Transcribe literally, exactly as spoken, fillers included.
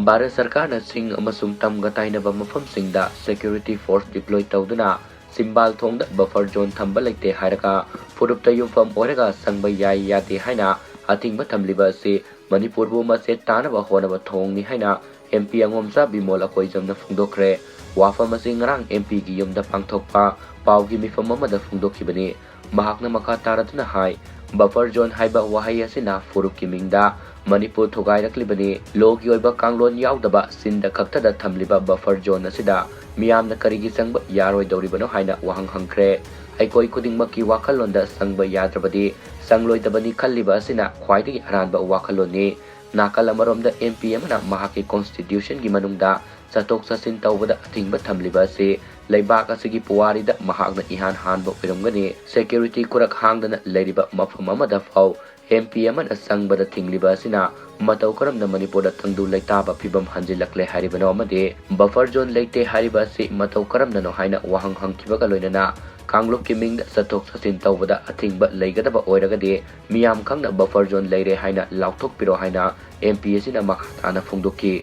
ꯚꯥꯔꯠ ꯁꯔꯀꯥꯔꯅ ꯆꯤꯡ ꯑꯃꯁꯨꯡ ꯇꯝꯒ ꯇꯥꯏꯅꯕ ꯃꯐꯝꯁꯤꯡꯗ security force deploy ꯇꯧꯗꯨꯅ ꯆꯤꯝꯕꯥꯜ ꯊꯣꯡꯗ buffer zone ꯊꯝꯕ ꯂꯩꯇꯦ ꯍꯥꯏꯔꯒ ꯐꯨꯔꯨꯞꯇ ꯌꯨꯝꯐꯝ ꯑꯣꯏꯔꯒ ꯆꯪꯕ ꯌꯥꯏ ꯌꯥꯗꯦ ꯍꯥꯏꯅ ꯑꯊꯤꯡꯕ ꯊꯝꯂꯤꯕ ꯑꯁꯤ ꯃꯅꯤꯄꯨꯔꯕꯨ ꯃꯆꯦꯠ ꯇꯥꯅꯕ ꯍꯣꯠꯅꯕ ꯊꯧꯑꯣꯡꯅꯤ ꯍꯥꯏꯅ M P ꯑꯉꯣꯝꯆꯥ ꯕꯤꯃꯣꯜ ꯑꯩꯈꯣꯏꯖꯝꯅ ꯐꯣꯡꯗꯣꯛꯈ꯭ꯔꯦ꯫ ꯋꯥꯐꯝ ꯑꯁꯤ ꯉꯔꯥꯡ M P ꯒꯤ ꯌꯨꯝꯗ ꯄꯥꯡꯊꯣꯛꯄ ꯄꯥꯎꯒꯤ ꯃꯤꯐꯝ ꯑꯃꯗ ꯐꯣꯡꯗꯣꯛꯈꯤꯕꯅꯤ꯫ ꯃꯍꯥꯛꯅ ꯃꯈꯥ ꯇꯥꯔꯗꯨꯅ ꯍꯥꯏ, buffer zone ꯍꯥꯏꯕ ꯋꯥꯍꯩ ꯑꯁꯤꯅ ꯐꯨꯔꯨꯞꯀꯤ ꯃꯤꯡꯗ ꯃꯅꯤꯄꯨꯔ ꯊꯨꯒꯥꯏꯔꯛꯂꯤꯕꯅꯤ꯫ Law ꯒꯤ ꯑꯣꯏꯕ ꯀꯥꯡꯂꯣꯟ ꯌꯥꯎꯗꯕ ꯆꯤꯟꯗ ꯈꯛꯇꯗ ꯊꯝꯂꯤꯕ buffer zone ꯑꯁꯤꯗ ꯃꯤꯌꯥꯝꯅ ꯀꯔꯤꯒꯤ ꯆꯪꯕ ꯌꯥꯔꯣꯏꯗꯧꯔꯤꯕꯅꯣ ꯍꯥꯏꯅ ꯋꯥꯍꯪ ꯍꯪꯈ꯭ꯔꯦ꯫ ꯑꯩꯈꯣꯏ ꯈꯨꯗꯤꯡꯃꯛꯀꯤ ꯋꯥꯈꯜꯂꯣꯟꯗ ꯆꯪꯕ ꯌꯥꯗ꯭ꯔꯕꯗꯤ ꯆꯪꯂꯣꯏꯗꯕꯅꯤ ꯈꯜꯂꯤꯕ ꯑꯁꯤꯅ ꯈ꯭ꯋꯥꯏꯗꯒꯤ ꯑꯔꯥꯟꯕ ꯋꯥꯈꯜꯂꯣꯟꯅꯤ꯫ ꯅꯥꯀꯜ ꯑꯃꯔꯣꯝꯗ M P ꯑꯃꯅ ꯃꯍꯥꯛꯀꯤ constitution ꯒꯤ ꯃꯅꯨꯡꯗ ꯆꯠꯊꯣꯛ ꯆꯠꯁꯤꯟ ꯇꯧꯕꯗ ꯑꯊꯤꯡꯕ ꯊꯝꯂꯤꯕ ꯑꯁꯤ ꯂꯩꯕꯥꯛ ꯑꯁꯤꯒꯤ ꯄꯨꯋꯥꯔꯤꯗ ꯃꯍꯥꯛꯅ ꯏꯍꯥꯟ ꯍꯥꯟꯕ ꯑꯣꯏꯔꯝꯒꯅꯤ꯫ Security ꯈꯨꯔꯛ ꯍꯥꯡꯗꯅ ꯂꯩꯔꯤꯕ ꯃꯐꯝ ꯑꯃꯗ ꯐꯥꯎ M P ꯑꯃꯅ ꯆꯪꯕꯗ ꯊꯤꯡꯂꯤꯕ ꯑꯁꯤꯅ ꯃꯇꯧ ꯀꯔꯝꯅ ꯃꯅꯤꯄꯨꯔꯗ ꯇꯪꯗꯨ ꯂꯩꯇꯥꯕ ꯐꯤꯕꯝ ꯍꯟꯖꯤꯜꯂꯛꯂꯦ ꯍꯥꯏꯔꯤꯕꯅꯣ ꯑꯃꯗꯤ buffer zone ꯂꯩꯇꯦ ꯍꯥꯏꯔꯤꯕ ꯑꯁꯤ ꯃꯇꯧ ꯀꯔꯝꯅꯅꯣ ꯍꯥꯏꯅ ꯋꯥꯍꯪ ꯍꯪꯈꯤꯕꯒ ꯂꯣꯏꯅꯅ ꯀꯥꯡꯂꯨꯞꯀꯤ ꯃꯤꯡꯗ ꯆꯠꯊꯣꯛ ꯆꯠꯁꯤꯟ ꯇꯧꯕꯗ ꯑꯊꯤꯡꯕ ꯂꯩꯒꯗꯕ ꯑꯣꯏꯔꯒꯗꯤ ꯃꯤꯌꯥꯝ ꯈꯪꯅ buffer zone ꯂꯩꯔꯦ ꯍꯥꯏꯅ ꯂꯥꯎꯊꯣꯛꯄꯤꯔꯣ ꯍꯥꯏꯅ M P ꯑꯁꯤꯅ ꯃꯈꯥ ꯇꯥꯅ ꯐꯣꯡꯗꯣꯛꯈꯤ꯫